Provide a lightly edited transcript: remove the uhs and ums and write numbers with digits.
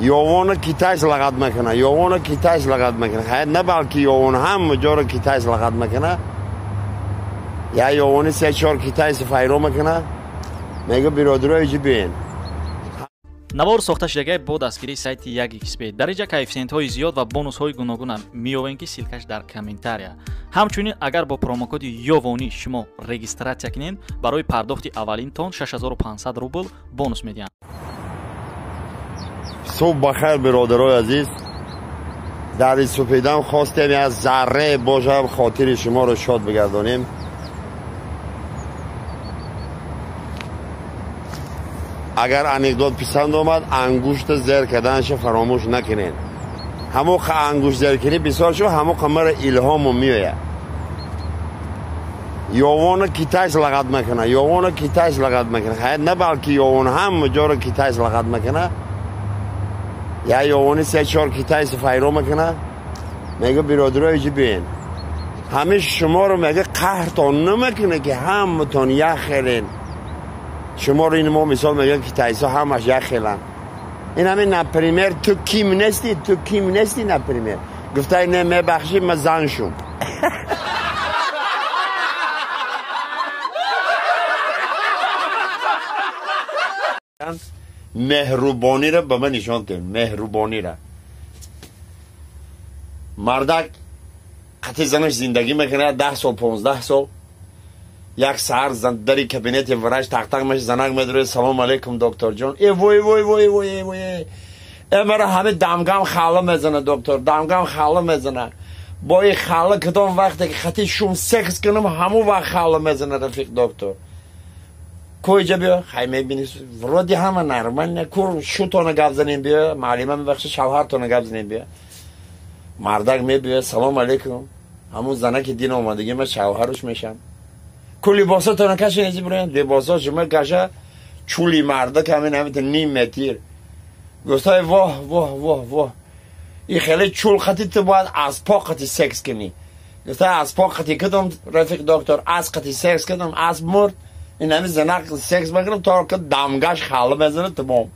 Ёвона китайс лагат мекуна, ёвона китайс лагат мекуна. Хайр, на балки ёвон ҳама ҷоро китайс лагат мекуна. Я ёвони се-чор китайс файро мекуна. Мега биродаро иҷи биен. Навор сохта шудагай бо дастгирии сайти 1xb. Дар инҷа коэффисиентҳои зиёд ва бонусҳои гуногунам меёвем, ки ссылкаш дар комментария. Ҳамчунин агар бо промокоди ёвонӣ шумо регистратсия кунед, барои пардохти аввалинтон 6500 рубл бонус медиҳанд. Субҳ бахайр, биродарои азиз. Дар супедам хостем як зарре бошам хотири шуморо шод бигардонем. Агар анекдот писанд омад, ангушта зер карданша фаромӯш накунед. Ҳамон ангушт зер кунӣ бисёр шуд, ҳамон қамара илҳому меояд. Ёвона китайс лагат мекуна, ёвона китайс лагат мекуна. Хайр, на балки ёвон ҳама ҷоро китайс лагат мекуна. Я ёвони се-чор китайс файро мекуна. Мега биродаро иҷи биен. Ҳамеш шуморо мега қаҳртон намекуна, ки ҳаматон як хелен. Шуморо ин мо мисол мегӯям, китайсо ҳамаш як хеланд. Ин ҳамин, например, ту ким нести, ту ким нести, например. Гуфтай не, мебахшӣ, ма зан шум. Меҳрубониро ба ман нишон кун, меҳрубониро. Мардак қати занаш зиндагӣ мекунад 10 сол, 15 сол. Як саҳар дари кабинети врач тақ-тақ меша, занак медурад, салом алейкум, докторҷон. Э вой вой вой вой вой. Э мара ҳами дамгам хала мезана, доктор, дамгам хала мезана. Бо и хала кадом вақте ки хати шум секс кунам, ҳамон вақт хала мезана, рафиқ доктор. Коиҷа биё, хай мебини, вроде ҳама нормально, кур шутона гап занем биё, маълима мебахша, шавҳартона гап занем биё. Мардак мебиё, салом алейкум. Ҳамон занаки дин омадагӣ ма шавҳаруш мешам. Ку либосатона кашен изи бирен, либосо шума каша, чули мардак ҳамин ҳамин ним метир. Гуфтай воҳ воҳ воҳ воҳ. И хеле чул хати ту бояд аз по қати секс кунӣ. Гуфтай аз по қати кудом, рафиқ доктор, аз қати секс кудом, аз мурд. Ин ҳамин занак секс мекунам, то ки дамгаш хала мезанад тамом.